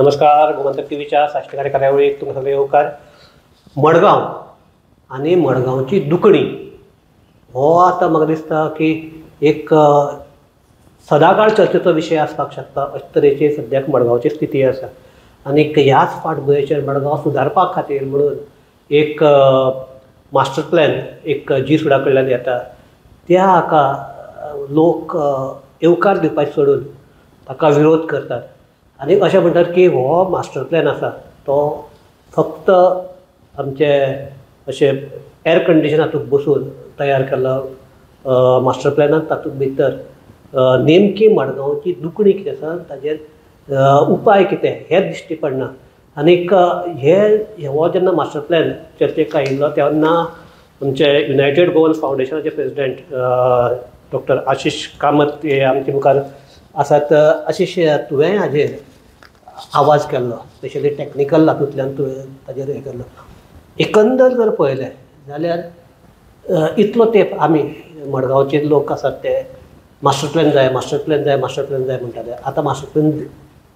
नमस्कार, गोमंतक टीव्हीच्या साश्टीकारी कार्यावळीक तुमकां सगळें येवकार. मडगांव आनी मडगांवची दुखणी हो आतां म्हाका दिसता की एक सदांकाळ चर्चेचो विशय आसपाक शकता अशे तरेची सद्याक मडगांवची स्थिती आसा. आनी ह्याच फाटभुंयेचेर मडगांव सुदारपा खातीर म्हणून एक मास्टर प्लॅन एक जी सुडा कडल्यान येता, त्या हाका लोक येवकार दिवपाचें सोडून ताका विरोध करतात आनी अशें म्हणटात की हो मास्टर प्लॅन आसा तो फक्त आमचे अशें एर कंडिशन हातूंत बसून तयार केल्लो मास्टर प्लॅनान तातूंत भितर नेमकी मडगांवची दुखणी कितें आसा ताजेर उपाय कितें हें दिश्टी पडना. आनीक हे हो जेन्ना मास्टर प्लॅन चर्चेक आयिल्लो तेन्ना आमचे युनायटेड गोवन फावंडेशनाचे प्रेजिडेंट डॉक्टर आशिश कामत हे आमचे मुखार आसात. आशिश, तुवें हाजेर आवाज केल्लो, स्पेशली टॅक्निकल हातूंतल्यान तुवें ताजेर हें केल्लो. एकंदर जर पळयलें जाल्यार इतलो तेंप आमी मडगांवचे लोक आसात ते मास्टर प्लॅन जाय, मास्टर प्लॅन जाय, मास्टर प्लॅन जाय म्हणटाले. आतां मास्टर प्लॅन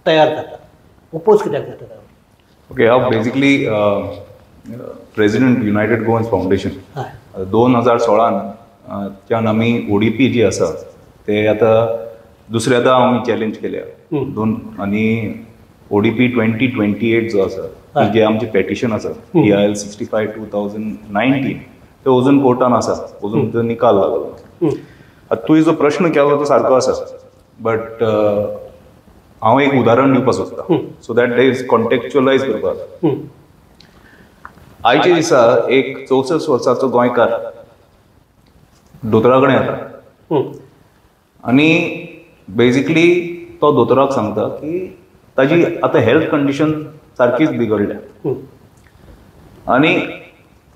तयार जाता, ओपोज कित्याक जाता? ओके, हांव basically president United Goans foundation. 2016 त्यान आमी ओडीपी जी आसा ते आतां दुसऱ्यादा आमी चॅलेंज केल्या दोन, आनी ओडीपी 2028 जो आसा ती जे आमची पेटिशन आसा PIL 65/2019 ते अजून कोर्टान आसा, अजून तो निकाल लागलो. आतां तुवें जो प्रश्न केलो तो सारको आसा, बट हांव एक उदाहरण दिवपाक सोदता सो that is कॉन्टेक्चुअलायज करपाक. आयच्या दिसा एक 64 वर्साचो गोंयकार दोतोरा कडेन येता आनी बेजिकली तो दोतोराक सांगता की ताजी आतां हेल्थ कंडिशन सारकीच बिगडल्या आनी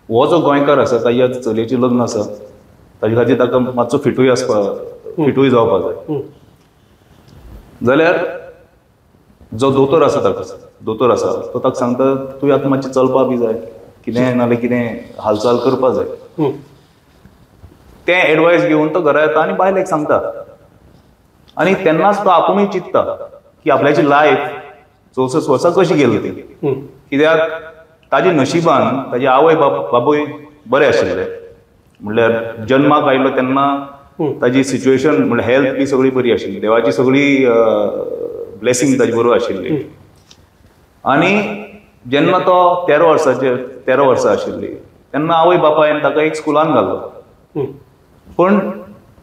हो जो गोंयकार आसा ताजी आतां चलयेचें लग्न आसा, ताजे खातीर ताका मातसो फिटूय आसपा, फिटूय जावपाक जाय. जाल्यार जो दोतोर आसा ताका, दोतोर आसा तो ताका सांगता तुवें आतां मातशें चलपा बी जाय, कितें नाल्यार कितें हालचाल करपा जाय. तें एडवायस घेवन तो घरा येता आनी बायलेक सांगता आनी तेन्नाच तो आपुणूय चिंतता की आपल्याची लायफ 64 वर्सां कशी गेली ती, कित्याक ताजे नशिबान ताजे आवय बापूय बरे आशिल्ले, म्हणल्यार जन्माक आयलो तेन्ना ताजी सिच्युएशन म्हणल्यार हेल्थ बी सगळी बरी आशिल्ली, देवाची सगळी ब्लेसिंग ताजे बरोबर आशिल्ली. आनी जेन्ना तो 13 वर्सां आशिल्ली तेन्ना आवय बापायन ताका एक स्कुलान घाल्लो, पूण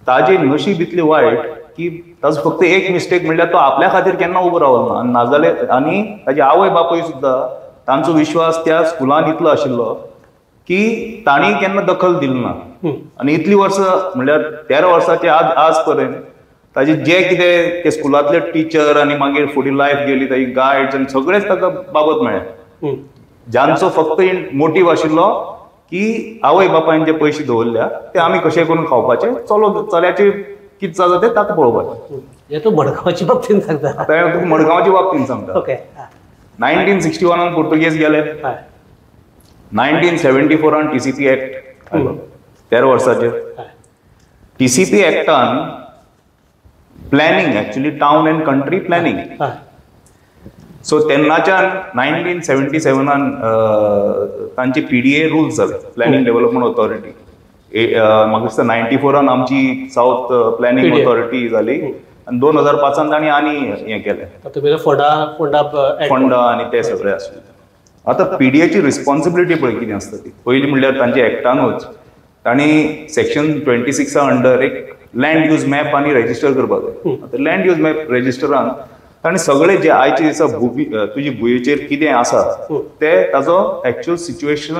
ताजे नशीब इतलें वायट की ताजो फक्त एक मिस्टेक म्हणल्यार तो आपल्या खातीर केन्ना उबो रावलो ना. आनी नाजाल्यार आनी ताजे आवय बापूय सुद्दां तांचो विश्वास त्या स्कुलान इतलो आशिल्लो की तांणी केन्ना दखल दिली ना. आनी इतलीं वर्सां म्हणल्यार 13 वर्सांचे आज पर्यंत ताजे जे कितें ते स्कुलांतले टिचर आनी मागीर फुडें लायफ गेली ताजी गायड्स आनी सगळेच ताका बाबत मेळ्ळे, जांचो फक्त मोटीव आशिल्लो की आवय बापायन जे पयशे दवरल्या ते आमी कशें करून खावपाचे, चलो चल्याचे कितें जाता तें ताका पळोवपाचें. हें तूं मडगांवचे बाबतीन सांगता? आतां तुका मडगांवचे बाबतीन सांगता. ओके. 1961 पुर्तुगेज गेले, 1974 TCP act आयलो 13 वर्साचेर. TCP एक्टान planning, actually town and country planning, so तेन्नाच्यान 1977 तांचे PDA rules जाले, प्लॅनिंग डेव्हलपमेंट ऑथॉरिटी. म्हाका दिसता 94 आमची सावथ प्लॅनिंग ऑथॉरिटी जाली आनी 2005 तांणी आनी हें केलें, फोंडा आनी ते सगळे आशिल्ले. आतां PDAची रिस्पॉन्सिबिलिटी पळय कितें आसता ती. पयलीं म्हणल्यार तांच्या एक्टानूच तांणी सेक्शन 26 अंडर एक लँड यूज मॅप आनी रजिस्टर करपाक जाय. आतां लँड यूज मॅप रजिस्टरान ताणें सगळे जे आयचे दिसा तुजी भुंयेचेर कितें आसा ते ताजो एक्चुअल सिच्युएशन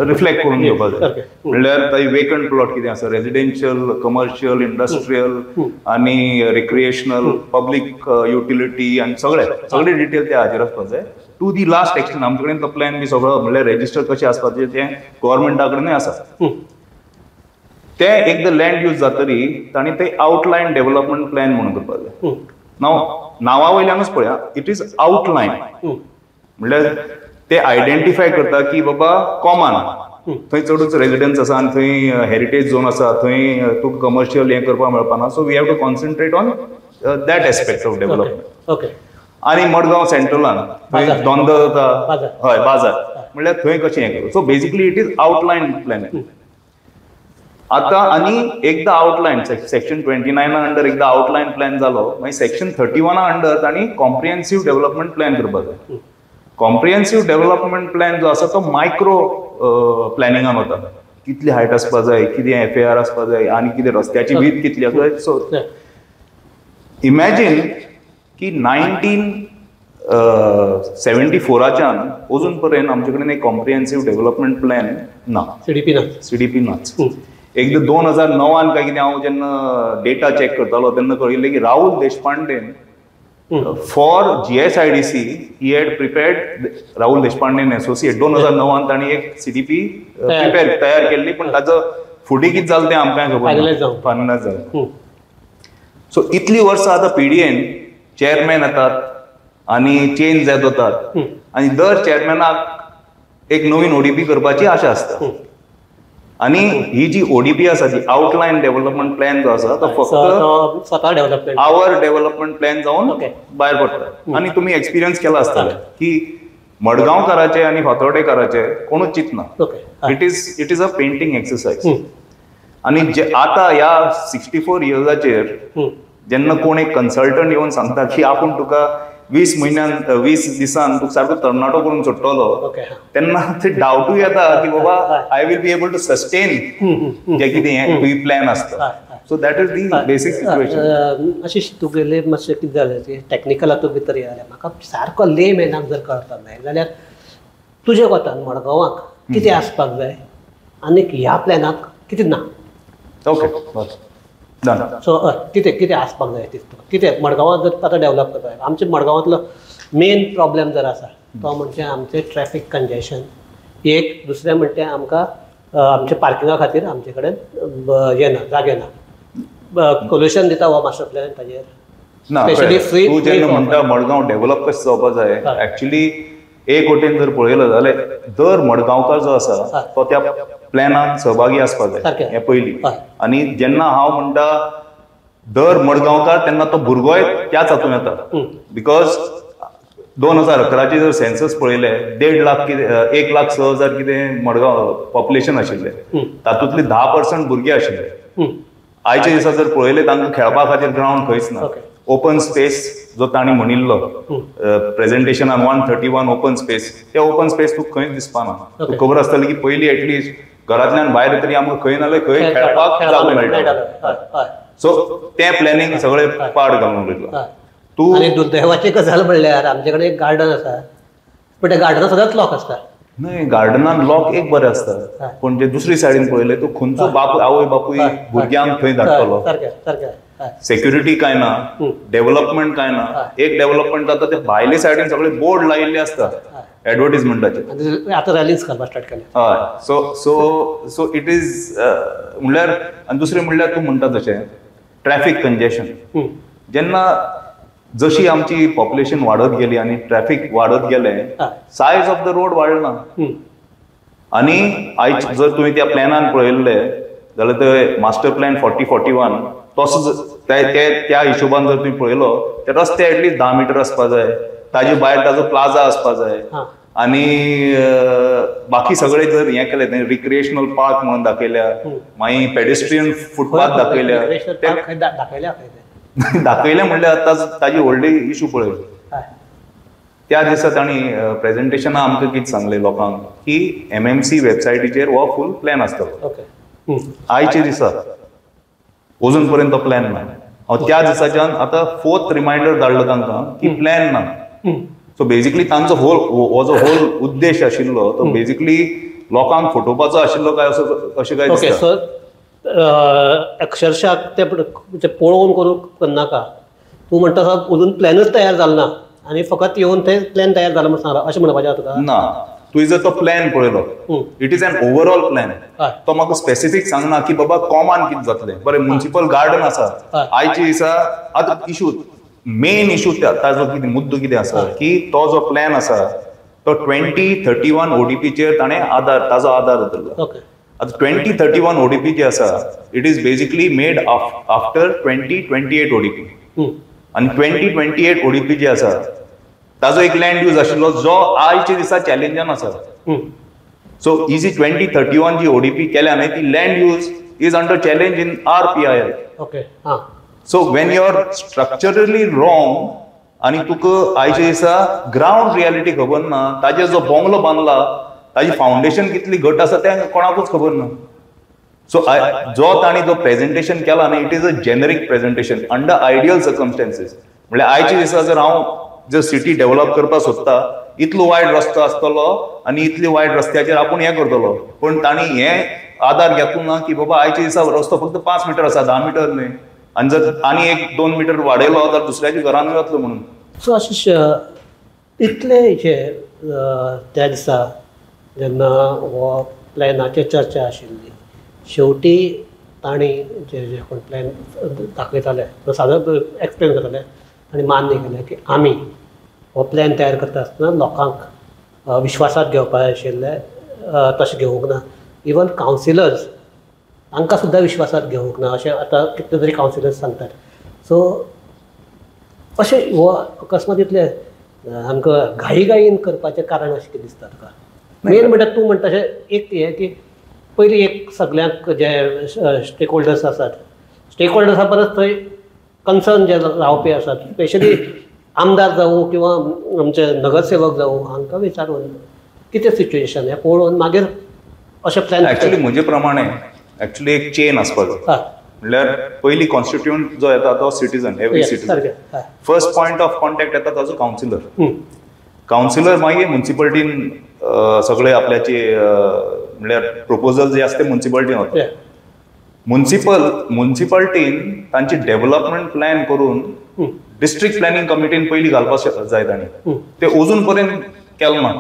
रिफ्लेक्ट करून घेवपाक जाय. म्हणल्यार ताजी वेकंट प्लॉट कितें आसा, रेजिडेन्शियल, कमर्शियल, इंडस्ट्रियल आनी रिक्रिएशनल, पब्लीक युटिलिटी आनी सगळे सगळे डिटेल ते हाजेर आसपाक जाय टू the last action. आमचे कडेन तो प्लॅन बी सगळो म्हणल्यार रेजिस्टर कशें आसपाचें तें गव्हर्मेंटा कडेनूय आसा. ते एकदां लँड यूज जातरी तांणी ते आउटलायन डेव्हलपमेंट प्लॅन म्हणून करपाक जाय. नांवा वयल्यानूच पळया, it is outline, म्हणल्यार ते आयडेंटिफाय करता की बाबा कॉमन थंय चडूच रेजिडन्स आसा आनी थंय हेरिटेज झोन आसा, थंय तुका कमर्शियल हें करपाक मेळपाना, so we have to concentrate on that aspect of development. Okay. आनी मडगांव सेंट्रलान थंय दोंदो जाता, हय बाजार, म्हणल्यार थंय कशें हें करूं. So basically it is outline plan. आतां आनी एकदां आउटलायन सेक्शन 29 अंडर एकदां आउटलायन प्लॅन जालो, मागीर सेक्शन 31 अंडर तांणी कॉम्प्रिहेन्सीव डेव्हलपमेंट प्लॅन करपाक जाय. कॉम्प्रिहेन्सीव डेव्हलपमेंट प्लॅन जो आसा तो मायक्रो प्लॅनिंगान वता, कितली हायट आसपा जाय, कितें एफएआर आसपा जाय आनी कितें रस्त्याची वीथ कितली आसपा जाय. सो इमॅजीन की 1974च्यान अजून पर्यंत आमचे कडेन एक कॉम्प्रिहेन्सीव डेव्हलपमेंट प्लॅन ना, सीडीपी ना, सीडीपी नाच. एकदां 2009 काय कितें हांव जेन्ना डेटा चॅक करतालो तेन्ना कळिल्लें की Rahul देशपांडेन for GSIDC he had prepared, Rahul Deshpande associate 2009 तांणी एक सीडीपी प्रिपेर तयार केल्ली, पण ताजो फुडें कितें जालें तें आमकां खबर ना, फायनलायज जालें. सो इतली वर्सां आतां पीडीएन चेअरमॅन येतात आनी चेंज जायत वतात आनी दर चेअरमॅनाक एक नवीन ओडीपी करपाची आशा आसता. आनी ही जी ओडीपी आसा ती आउटलायन डेव्हलपमेंट प्लॅन जो आसा तो फक्त स्वतः डेव्हलपमेंट our development plan जावन भायर पडटा. आनी तुमी एक्सपिरियन्स केला आसतलें की मडगांवकाराचे आनी फातोर्डेकाराचे कोणूच चिंतना, it is a painting exercise. आनी जे आतां ह्या 64 इयर्साचेर जेन्ना कोण एक कन्सल्टंट येवन सांगता की आपूण तुका 20 म्हयन्यान 20 दिसान तुका सारको तरणाटो करून सोडटलो, तेन्ना ते डावटूय येता की बाबा I will be able to sustain जे कितें हें तुजी प्लॅन आसता. So that is the basic situation. अशें तुगेलें मातशें कितें जालें की टॅक्निकल हातूंत भितर येयलें, म्हाका सारको ले मॅनाक जर कळपाक जाय जाल्यार तुज्या कोतान मडगांवाक कितें आसपाक जाय आनी ह्या प्लॅनाक कितें ना. ओके, सो कितें कितें आसपाक जाय तुका, कितें मडगांवांत जर आतां डेव्हलप करपाक जाय. आमच्या मडगांवांतलो मेन प्रॉब्लेम जर आसा तो म्हणजे आमचें ट्रॅफीक कंजेशन एक, दुसरें म्हणटे आमकां आमच्या पार्किंगा खातीर आमचे कडेन हें ना, जागे ना, सोल्युशन दिता हो मास्टर प्लॅन ताजेर. ना, तूं जेन्ना म्हणटा मडगांव डेव्हलप कशें जावपाक जाय, एक्चुअली एक वटेन जर पळयलो जाल्यार दर मडगांवकार जो आसा तो त्या प्लॅनान सहभागी आसपाक जाय, हें पयलीं. आनी जेन्ना हांव म्हणटा दर मडगांवकार तेन्ना तो भुरगोय त्याच हातूंत येता, because 2011 जर सेन्सस पळयले 1.5 लाख कितें 1,06,000 कितें मडगांव पॉप्युलेशन आशिल्लें, तातूंतली 10% भुरगीं आशिल्ले. आयच्या दिसा जर पळयले तांकां खेळपा खातीर ग्रावंड खंयच ना. ओपन स्पेस जो तांणी म्हणिल्लो प्रेजेंटेशनान 131 ओपन स्पेस, ते ओपन स्पेस तुका खंयच दिसपा ना. तुका खबर आसतलें की पयलीं एटलिस्ट घरांतल्यान भायर तरी आमकां खंय ना खंय खेळपाक जागो मेळटा. सो तें प्लॅनिंग सगळें पाड घालून उरयलां तूं. आनी दुर्दैवाची गजाल म्हणल्यार आमचे कडेन एक गार्डन आसा, पूण त्या गार्डनाक सदांच लॉक आसता. न्हय, गार्डनान लॉक एक बरें आसता, पूण जे दुसरी सायडीन पळयलें तूं खंयचो बापूय आवय बापूय भुरग्यांक थंय धाडटलो, सेक्युरिटी काय ना, डेव्हलपमेंट काय ना. एक डेव्हलपमेंट जाता ते भायले सायडीन सगळे बोर्ड लायिल्ले आसता एडवर्टीजमेंटाचे, आतां रॅलीज करपाक स्टार्ट केले. हय, so so so it is म्हणल्यार. आनी दुसरें म्हणल्यार तूं म्हणटा तशें ट्रॅफीक कंजेशन, जेन्ना जशी आमची पॉप्युलेशन वाडत गेली आनी ट्रॅफीक वाडत गेलें, सायज ऑफ the road वाडना. आनी आयज जर तुवें त्या प्लॅनान पळयल्लें जाल्यार ते मास्टर प्लॅन 4041 तसो त्या हिशोबान जर तुवें पळयलो ते रस्ते एटलिस्ट 10 मिटर आसपा जाय, ताजे भायर ताजो प्लाझा आसपा जाय, आनी बाकी सगळे जर हें केलें रिक्रिएशनल पार्क म्हणून दाखयल्या, मागीर पेडेस्ट्रियन फुटपाथ दाखयल्या, दाखयलें म्हणल्यार आतां ताजी व्हडली इशू पळय. त्या दिसा तांणी प्रेजेंटेशना आमकां कितें सांगलें लोकांक की एमएमसी वेबसायटीचेर हो फूल प्लॅन आसतलो. आयच्या दिसा अजून पर्यंत तो प्लॅन ना. हांव त्या दिसाच्यान आतां 4th reminder धाडलो तांकां की प्लॅन ना. सो बेजिकली तांचो होल हो जो होल उद्देश आशिल्लो तो बेजिकली लोकांक फटोवपाचो आशिल्लो काय असो अशें काय दिसता. अक्षरशः ते पळोवन करूंक नाका, तूं म्हणटा अजून प्लॅनूच तयार जालो ना आनी फकत येवन ते प्लॅन तयार जाला म्हूण सांगला अशें म्हणपाचें तुका ना. तुवें जर तो प्लॅन पळयलो it is an overall plan, तो म्हाका स्पेसिफीक सांगना की बाबा कॉमान कितें जातलें. बरें, म्युनिसिपल गार्डन आसा आयच्या दिसा. आतां इशू मेन इशू ताजो कितें मुद्दो कितें आसा की तो जो प्लॅन आसा तो 2031 ओडीपीचेर ताणें आदार ताजो आदार दवरला. आतां 2031 ओडीपी जी आसा it is basically made after 2028 ODP, आनी 2028 ओडीपी जी आसा ताजो एक लँड यूज आशिल्लो जो आयच्या दिसा चॅलेंजान आसा. सो इजी 2031 जी ओडीपी केल्या न्ही ती land use is under challenge in our PIL. Okay. So when you are structurally wrong आनी तुका आयच्या दिसा ग्रावंड रियालिटी खबर ना, ताजेर जो बंगलो बांदला ताजी फावंडेशन कितली घट आसा तें कोणाकूच खबर ना. सो जो तांणी जो प्रेजेंटेशन केला न्ही it is a generic presentation under ideal circumstances. म्हणल्यार आयच्या दिसा जर हांव जर सिटी डेव्हलप करपाक सोदता इतलो वायड रस्तो आसतलो आनी इतले वायड रस्त्याचेर आपूण हें करतलो, पूण तांणी हें आदार घेतलो ना की बाबा आयच्या दिसा रस्तो फक्त 5 मिटर आसा, 10 मिटर न्ही, आनी जर आनी 1-2 मिटर वाडयलो जाल्यार दुसऱ्याच्या घरानूय वतलो म्हणून. सो आशिश, इतले हे त्या दिसा जेन्ना हो प्लॅनाचेर चर्चा आशिल्ली, शेवटी तांणी जे जे कोण प्लॅन दाखयताले सादर एक्सप्लेन करताले आनी मान्य केलें की आमी हो प्लॅन तयार करता आसतना लोकांक विश्वासात घेवपाक जाय आशिल्लें, तशें घेवंक ना. इवन कावन्सिलर्स तांकां सुद्दां विश्वासात घेवंक ना अशें आतां कितले तरी कावन्सिलर्स सांगतात. सो अशें हो अकस्मात इतलें आमकां घाई घाईन करपाचें कारण अशें कितें दिसता तुका? मेन म्हणटा तूं म्हणटा तशें एक हें की पयलीं एक सगल्यांक जे स्टेक होल्डर्स आसात, स्टेक होल्डर्सा परस थंय कन्सर्न जे रावपी आसात, स्पेशली आमदार जावं किंवा आमचे नगरसेवक जावं, हांकां विचारून कितें सिच्युएशन हें पळोवन मागीर अशें प्लॅन. एक्चुअली म्हजे प्रमाणे एक्चुअली एक चेन आसपाक जाय. म्हणल्यार पयली कॉन्स्टिट्युएंट जो येता तो citizen, every citizen. First point of contact येता ताजो कावन्सिलर. कावन्सिलर मागीर मुन्सिपालिटीन सगळे आपल्याचे म्हणल्यार प्रपोजल जे आसा ते मुन्सिपालिटीन वता. मुन्सिपालिटीन तांची डेव्हलपमेंट प्लॅन करून डिस्ट्रिक्ट प्लॅनिंग कमिटीन पयलीं घालपाक जाय तांणी, ते अजून पर्यंत केलें ना.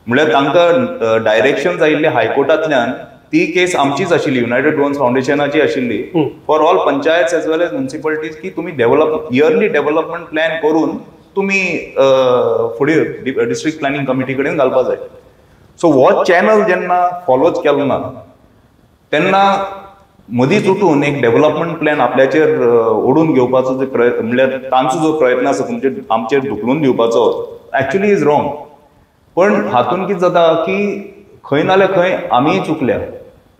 म्हणल्यार तांकां डायरेक्शन आयिल्लें हायकोर्टांतल्यान, ती केस आमचीच आशिल्ली, युनायटेड गोवन्स फावंडेशनाची आशिल्ली, for all panchayat as well as municipalities की तुमी डेव्हलप इयरली डेव्हलपमेंट प्लॅन करून तुमी फुडें डिस्ट्रिक्ट प्लॅनिंग कमिटी कडेन घालपाक जाय. सो हो चॅनल जेन्ना फॉलोच केलो ना तेन्ना मदींच उठून एक डेव्हलपमेंट प्लॅन आपल्याचेर ओडून घेवपाचो जे प्रयत्न, म्हणल्यार तांचो जो प्रयत्न आसा तुमचेर आमचेर धुकलून दिवपाचो, एक्चुअली is wrong. पण हातून कितें जाता की खंय नाल्यार खंय आमीय चुकल्या,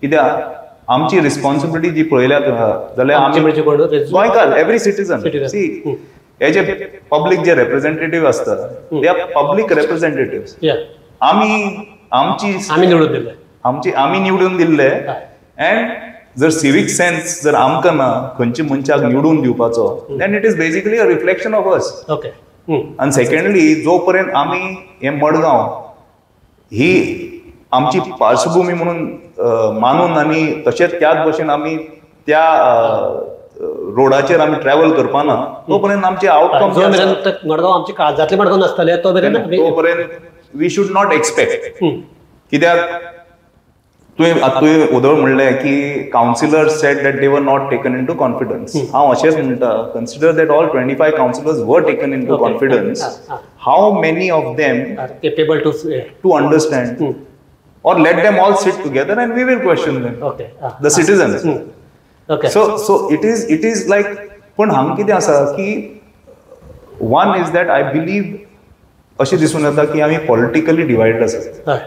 कित्याक आमची रिस्पॉन्सिबिलिटी जी पळयल्या जाल्यार आमी गोंयकार एवरी सिटीजन सी हे जे पब्लीक जे रेप्रेझेंटेटिव्ह आसता they are public representative. आमी आमची निवडून दिल्ले, आमची आमी निवडून दिल्ले, अँड जर सिवीक सेन्स जर आमकां ना खंयच्या मनशाक निवडून दिवपाचो, then it is basically a reflection of us. आनी सेकंडली जो पर्यंत आमी हे मडगांव ही आमची पार्श्वभूमी म्हणून मानून आनी तशेंच त्याच भशेन आमी त्या रोडाचेर आमी ट्रॅव्हल करपाना तो पर्यंत आमचे आवटकम जो मेरेन मडगांव आमची काळजांतलें मडगांव नासतलें तो मेरेन तो पर्यंत we should not expect. कित्याक तुवें आतां उदळ म्हणलें की councillor said that they were not taken into confidence. हांव अशेंच म्हणटा, consider that all 25 councillors were taken into confidence. How many of them are capable to understand, or let them all sit together and we will question them. Okay. The citizens. Okay. So it is like, पण हांगा कितें आसा की one is that I believe अशें दिसून येता की आमी पॉलिटिकली डिवायडेड आसा.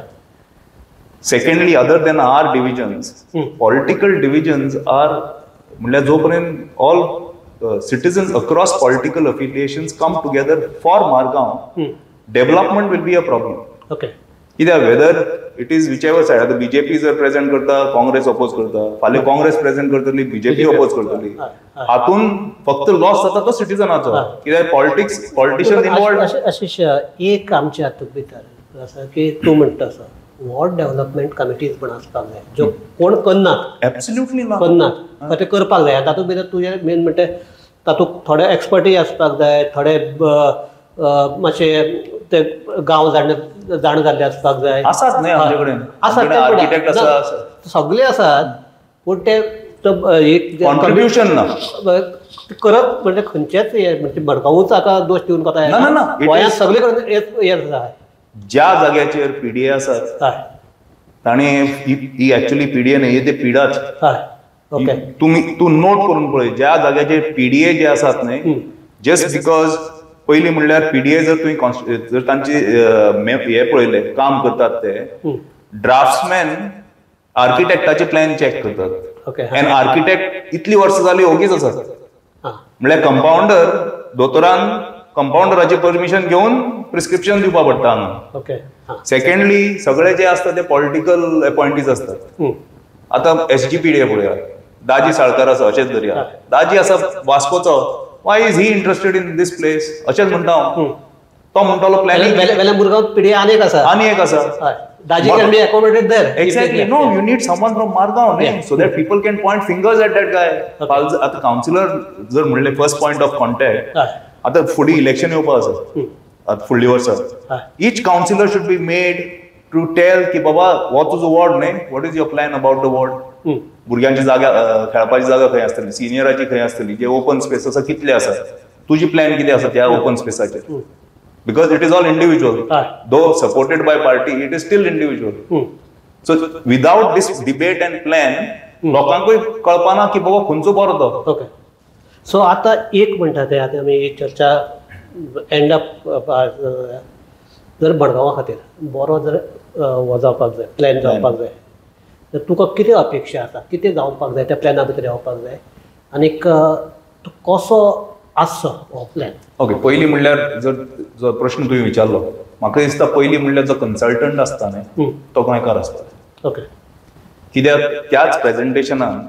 Secondly, other than our divisions, political divisions are म्हणल्यार जो पर्यंत all citizens across political affiliations come together for Margao, development will be a problem. Okay. कित्याक whether it is whichever side, आतां बीजेपी जर present करता Congress oppose करता, फाल्यां Congress present करतली बीजेपी अपोज करतली, हातून फक्त लॉस जाता तो सिटीजनाचो. कित्याक पॉलिटिक्स पॉलिटिशियन इन्वॉल्व. आशिश, एक आमच्या हातूंत भितर आसा की तूं म्हणटा आसा वॉर्ड डेव्हलपमेंट कमिटीज म्हण आसपाक जाय, ज्यो कोण करनात, एब्सोल्युटली करनात, ते करपाक जाय. तातूंत भितर तुजें मेन म्हणटा तातूंत थोडे एक्सपर्टीज आसपाक जाय, थोडे मातशे ते गांव जाण जाण जाल्ले आसपाक जाय. आसात न्हय आमचे कडेन, आसात सगळे आसात, पूण ते एक कॉन्ट्रिब्युशन ना करप म्हणजे खंयचेच हे म्हणजे मडगांवूच आतां दोश दिवन कोता ना, गोंयांत सगळे कडेन हें आसा. ज्या जाग्याचेर पीडीए आसा ताणें ही एक्चुअली पीडीए न्हय, ते पिडाच. तुमी तूं नोट करून पळय, ज्या जाग्याचेर पीडीए जे आसात न्हय, जस्ट because पयलीं म्हणल्यार पीडीए जर तुवें जर तांची हे पळयले काम करतात ते ड्राफ्ट्समॅन आर्किटेक्टाचे प्लॅन चॅक करतात एन्ड आर्किटेक्ट इतली वर्सां जाली ओगीच आसा. म्हणल्यार कंपाउंडर दोतोरान कंपाउंडराचे परमिशन घेवन प्रिस्क्रिप्शन दिवपा पडटा हांगा. सेकंडली सगळे जे आसता ते पॉलिटिकल अपॉयंटीज आसतात. आतां एसजीपीडीए पळया, दाजी साळकार आसा अशेंच धरया, दाजी आसा वास्कोचो, why is he interested in this place अशेंच म्हणटा हांव. तो म्हणटालो प्लॅनिंग मुरगांव पीडीए आनी एक आसा, आनी एक आसा, Daji can be accommodated there. Exactly. No, you need someone from Margao, yeah, so that people can point fingers at that guy. आतां कावन्सिलर जर म्हणलें फर्स्ट पॉयंट ऑफ कॉन्टॅक्ट, आतां फुडें इलेक्शन येवपा आसा, आतां फुडल्या वर्सा each councillor should be made to tell की बाबा हो तुजो वॉर्ड न्ही, what is your plan about the ward. भुरग्यांची जागा, खेळपाची जागा खंय आसतली, सिनियराची खंय आसतली, जे ओपन स्पेस आसा कितले आसा, तुजी प्लॅन कितें आसा त्या open स्पेसाचेर. Because it is all individual, though supported by party, it is still individual. So without this debate and plan, लोकांकूय कळपाना की बाबा खंयचो बरो तो. ओके, सो आतां एक म्हणटा ते आतां आमी एक चर्चा एंड अप जर मडगांवा खातीर बरो जर हो जावपाक जाय, प्लॅन जावपाक जाय, तर तुका कितें अपेक्षा आसा, कितें जावपाक जाय त्या प्लॅना भितर येवपाक जाय आनीक तो कसो आसचो हो प्लॅन? ओके, पयलीं म्हणल्यार जर जो प्रश्न तुवें विचारलो, म्हाका दिसता पयलीं म्हणल्यार जो कन्सल्टंट आसता न्ही तो गोंयकार आसता. ओके, कित्याक त्याच प्रेजेंटेशनान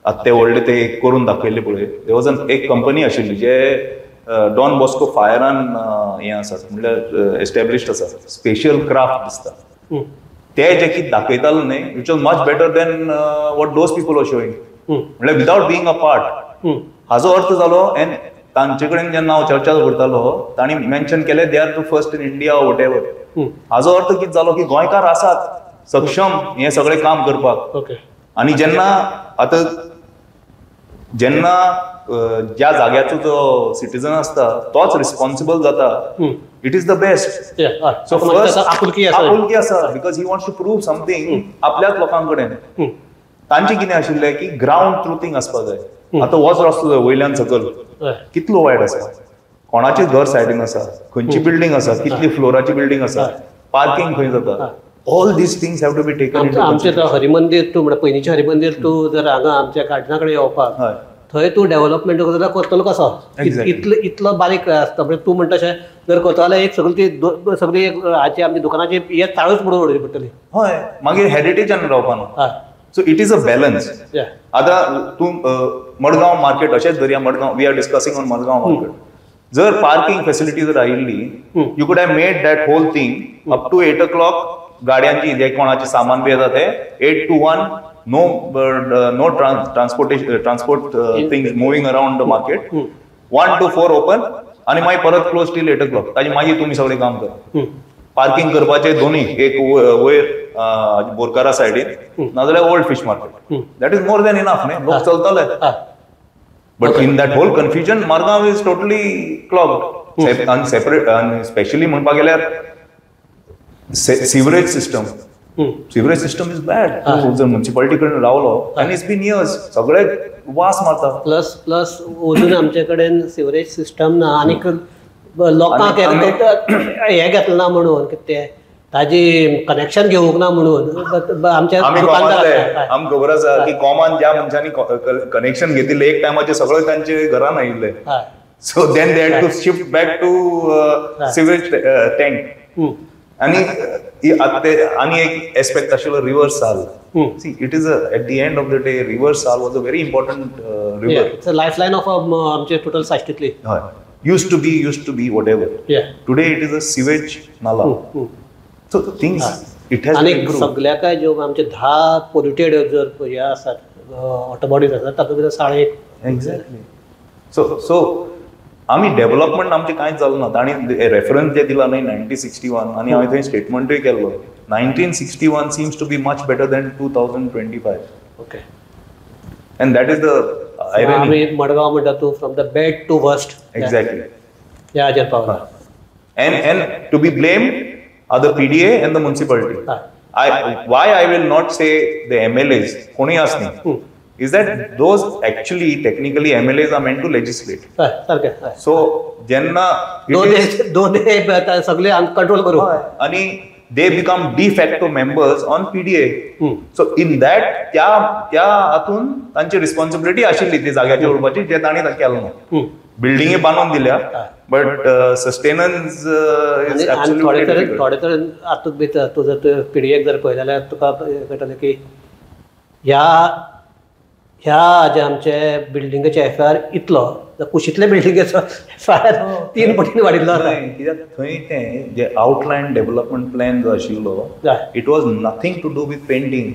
आतां ते व्हडले ते करून दाखयल्ले पळय, there was एक कंपनी आशिल्ली जे डॉन बॉस्को फायरान हें आसा, म्हणल्यार एस्टेब्लिश्ड आसा, स्पेशल क्राफ्ट दिसता, ते जे कितें दाखयताले न्ही which was much better than what those people are showing, म्हणल्यार विदाउट बिंग अ पार्ट. हाजो अर्थ जालो एन्ड तांचे कडेन जेन्ना हांव चर्चा करतालो तांणी मेन्शन केलें they are the first in India whatever. हाजो अर्थ कितें जालो की गोंयकार आसात सक्षम हें सगळें काम करपाक. आनी जेन्ना आतां जेन्ना ज्या जाग्याचो जो सिटीजन आसता तोच रिस्पॉन्सिबल जाता, it is the best. So first आपुलकी आसा because he wants to prove something आपल्याच लोकां कडेन. तांचें कितें आशिल्लें की ग्रावंड ट्रुथींग आसपाक जाय. आतां होच रस्तो वयल्यान सकयल कितलो वायड आसा, कोणाचें घर सायडीन आसा, खंयची बिल्डींग आसा, कितली फ्लोराची बिल्डींग आसा, पार्किंग खंय जाता, all these things have to be taken. आमचें तो हरिमंदीर तूं म्हणल्यार पयलींचें हरिमंदीर तूं जर हांगा आमच्या गार्डना कडेन येवपाक थंय तूं डेव्हलपमेंट करता जाल्यार करतलो कसो, इतलो इतलो बारीक आसता. म्हणजे तूं म्हणटा तशें जर करता जाल्यार एक सगळी ती सगळी एक हाची आमच्या दुकानाची हे चाळूच म्हणून उडयली पडटली. हय, मागीर हेरिटेजान रावपाना. So it is a balance. आतां तूं मडगांव मार्केट अशेंच धरया, Madgaon we are discussing on Madgaon market, जर पार्किंग फेसिलिटी जर आयिल्ली you could have made that whole thing up to 8 o'clock. गाडयांची जे कोणाचें सामान बी येता ते 8 to 1, no no transportation, transport things moving around the market, 1 to 4 open आनी मागीर परत क्लोज टील 8 o'clock. ताजे मागीर तुमी सगळें काम करा. पार्किंग करपाचे दोनी, एक वयर बोरकारा सायडीन नाजाल्यार old fish market, that is more than enough न्ही, लोक चलतले. But in that whole confusion Margao is totally clogged. आनी सेपरेट आनी स्पेशली म्हणपाक गेल्यार sewerage system, sewerage system is bad. जर म्युनिसिपालिटी कडेन रावलो आनी it's been years सगळे वास मारता. प्लस प्लस अजून आमचे कडेन सिवरेज सिस्टम ना आनीक लोकांक हें घेतलें ना म्हणून कितें ताजी कनेक्शन घेवंक ना म्हणून आमच्या आमकां खबर आसा की कॉमन ज्या मनशांनी कनेक्शन घेतिल्लें एक टायमाचेर सगळे तांचे घरान आयिल्ले. So then they had to shift back to sewage tank. आनी आनी एक एस्पेक्ट आशिल्लो river Sal. See, it is at the end of the day river Sal was a very important river. It's a lifeline of आमचे total साश्टीतली. हय, used to be whatever. Yeah. Today it is a sewage nala. So things it has आणि improved. सगळ्या काय ज्यो आमचे 10 polluted जर हे आसात वॉटर बॉडीज आसात तातूंत भितर 1.5. एक्झॅक्टली. सो आमी डेव्हलपमेंट आमचें कांयच जालें ना. तांणी रेफरन्स जे दिला न्ही 1961, आनी हांवें थंय स्टेटमेंटूय केल्लो, 1961 seems to be much better than 2025. Okay, and that is the irony. आमी मडगांव म्हणटा तूं from the bad to worst. Exactly, ह्या हाजेर पावला. And to be blamed are the PDA and the municipality. Why I will not say the MLAs, कोणूय आसनी, is that those actually technically MLAs are meant to legislate. सारकें. So जेन्ना दोन सगळे control करू आनी they become de facto members on PDA. So in that त्या त्या हातून तांची रिस्पॉन्सिबिलिटी आशिल्ली ती जाग्याचेर उरपाची, जे तांणी केलें ना. बिल्डिंगी बांदून दिल्या बट सस्टेनन्स is थोडे थोडे तरेन हातूंत भितर तूं जर पीडीएक जर पळयलें जाल्यार तुका कळटलें की ह्या ह्या जे आमचे बिल्डिंगेचे एफ I R इतलो कुशींतले बिल्डिंगेचो एफ I R 3 पटीन वाडिल्लो आसा. कित्याक थंय तें जे आउटलायन डेव्हलपमेंट प्लॅन जो आशिल्लो it was nothing to do with painting.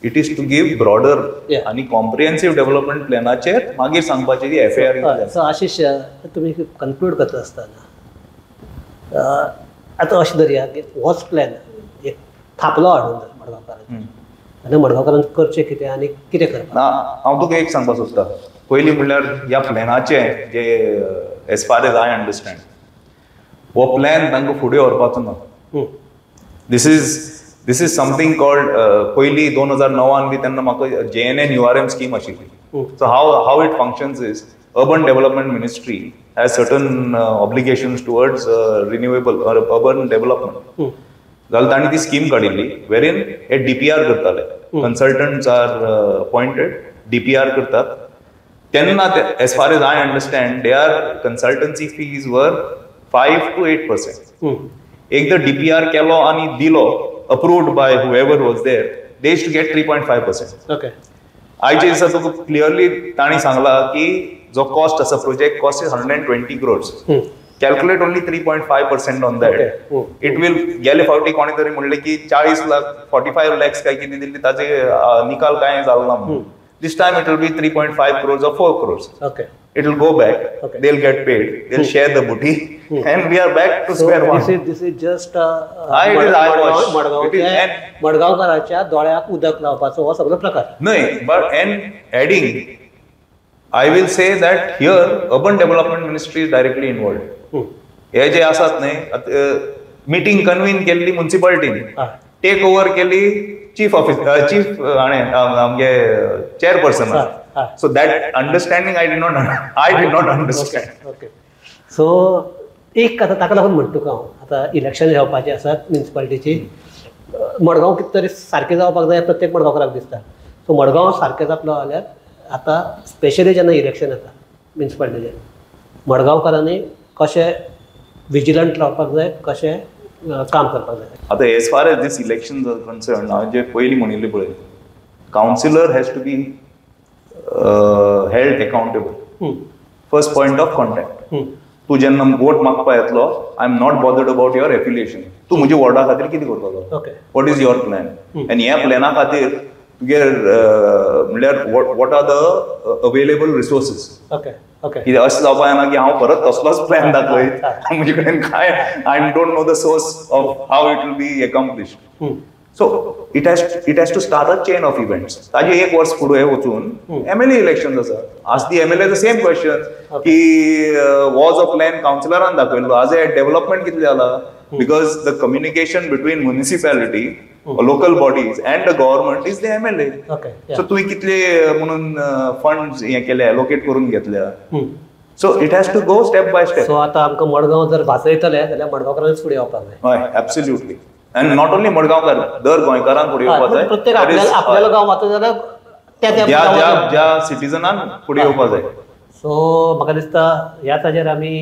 It is to give broader आनी कॉम्प्रिहेन्सीव डेव्हलपमेंट प्लॅनाचेर मागीर सांगपाचें की F I R. So Ashish, तुमी कन्क्लूड करता आसतना आतां अशें धरया की होच प्लॅन एक थापलो हाडून जर मडगांवकारान आनी मडगांवकारान करचें कितें आनी कितें करपाक? ना, हांव तुका एक सांगपाक सोदता. पयलीं म्हणल्यार ह्या प्लॅनाचें जे as far as I understand हो प्लॅन तांकां फुडें व्हरपाचो ना. This is something called पयलीं 2009 बी तेन्ना म्हाका JNNURM scheme आशिल्ली. So how it functions is urban development ministry has certain obligations towards renewable urban development. जाल्यार तांणी ती स्कीम काडिल्ली वेरीन हे DPR करताले. कन्सल्टंट्स are appointed, DPR करतात. तेन्ना as far as I understand their consultancy fees were 5 to 8%. एकदां DPR केलो आनी दिलो approved by whoever was there, they used to get 3.5%. Okay. आयच्या दिसा तुका क्लियरली तांणी सांगला की जो कॉस्ट आसा project cost is 120 crores. Calculate only 3.5% on that. It will गेले फावटी कोणी तरी म्हणले की 40 लाख 45 lakhs काय कितें दिल्ली ताजे निकाल काय जालो ना म्हणून. This time it will be 3.5 crores or 4 crores. Okay. It will go back. Okay. They'll get paid. They'll share the booty, and we are back to square one. This is just it is eyewash. मडगांवकाराच्या दोळ्याक उदक लावपाचो हो सगळो प्रकार. न्हय, but and adding, I will say that here urban development ministry is directly involved. हे जे आसात न्हय, meeting convene केल्ली मुन्सिपालिटीन, टेक ओवर केली चीफ ऑफिसर, चीफ हाणें आमगे chairperson. So that understanding I did not understand. Okay. So एक आतां ताका लागून म्हणटा तुका हांव आतां इलेक्शन येवपाचें आसा म्युनिसिपालिटीची, मडगांव कितें तरी सारकें जावपाक जाय प्रत्येक मडगांवकाराक दिसता. सो मडगांव सारकें जातलो जाल्यार आतां स्पेशली जेन्ना इलेक्शन येता म्युनिसिपालिटीचें, मडगांवकारांनी कशें विजिलंट रावपाक जाय, कशें काम करपाक जाय. आतां as far as this election are concern, हांवें जे पयलीं म्हणिल्लें पळय, councillor has to be held accountable. First point of contact. तूं जेन्ना वोट मागपा येतलो, I am not bothered about your affiliation. तूं म्हज्या वॉर्डा खातीर कितें करतलो, what is your plan, आनी ह्या प्लॅना खातीर तुगे म्हणल्यार what are the available resources. कितें अशें जावपा जायना की हांव परत तसलोच प्लॅन दाखयत, म्हजे कडेन काय I don't know the source of how it will be accomplished. So it has to start a chain of events. ताजे एक वर्स फुडें वचून MLA elections आसा. Ask the MLA the same question की वॉज अ प्लॅन कावन्सिलरान दाखयल्लो, आज development कितलें जाला, because the communication between municipality, local bodies and the government is the MLA. So तुवें कितले म्हणून फंड्स हे केले, एलोकेट करून घेतल्या. So it has to go step by step. So आतां आमकां मडगांव जर वाचयतले जाल्यार मडगांवकारांच फुडें येवपाक जाय. हय, एब्सोल्युटली. आनी not only मडगांवकार, दर गोंयकारान फुडें येवपाक जाय. प्रत्येक आपल्यालो गांव वाचयता जाल्यार त्या ज्या ज्या सिटीजनान फुडें येवपाक जाय. सो म्हाका दिसता ह्याच हाजेर आमी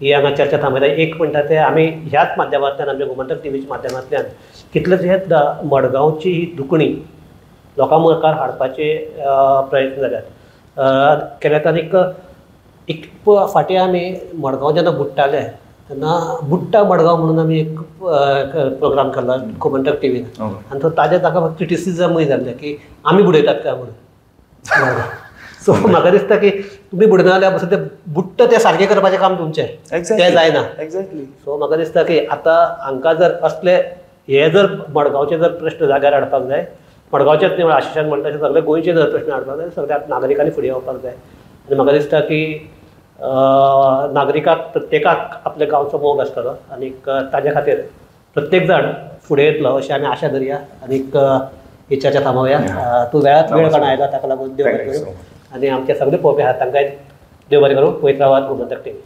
ही हांगा चर्चा थांबयता. एक म्हणटा ते आमी ह्याच माध्यमांतल्यान, आमच्या गोमंतक टीव्हीच्या माध्यमांतल्यान कितलेशेच मडगांवची ही दुखणी लोकां मुखार हाडपाचे प्रयत्न जाल्यात केल्यात. आनीक एक फाटीं आमी मडगांव जेन्ना बुडटाले तेन्ना बुडटा मडगांव म्हणून आमी एक प्रोग्राम केल्लो गोमंतक टीव्हीन, आनी तो ताजे ताका क्रिटिसिजमूय जाल्लें की आमी बुडयतात काय म्हणून. सो म्हाका दिसता की तुमी बुडना जाल्यार पसून तें बुडटा तें सारकें करपाचें काम तुमचें, तें जायना. एक्झॅक्टली. सो म्हाका दिसता की आतां हांकां जर असले हे जर मडगांवचे जर प्रश्न जाग्यार हाडपाक जाय, मडगांवचेच न्ही आशिशान म्हणटा तशें सगळे गोंयचे जर प्रश्न हाडपाक जाय, सगळ्या नागरिकांनी फुडें येवपाक जाय. आनी म्हाका दिसता की नागरिकाक प्रत्येकाक आपल्या गांवचो मोग आसतलो आनीक ताजे खातीर प्रत्येक जाण फुडें येतलो अशी आमी आशा धरया. आनीक ही चर्चा थांबोवया. तूं वेळात वेळ काडून आयला ताका लागून देव बरें करूं, आनी आमचे सगळे पळोवपी आहात तांकांय देव बरें करूं. पळयत रावात गोमंतक टीव्ही.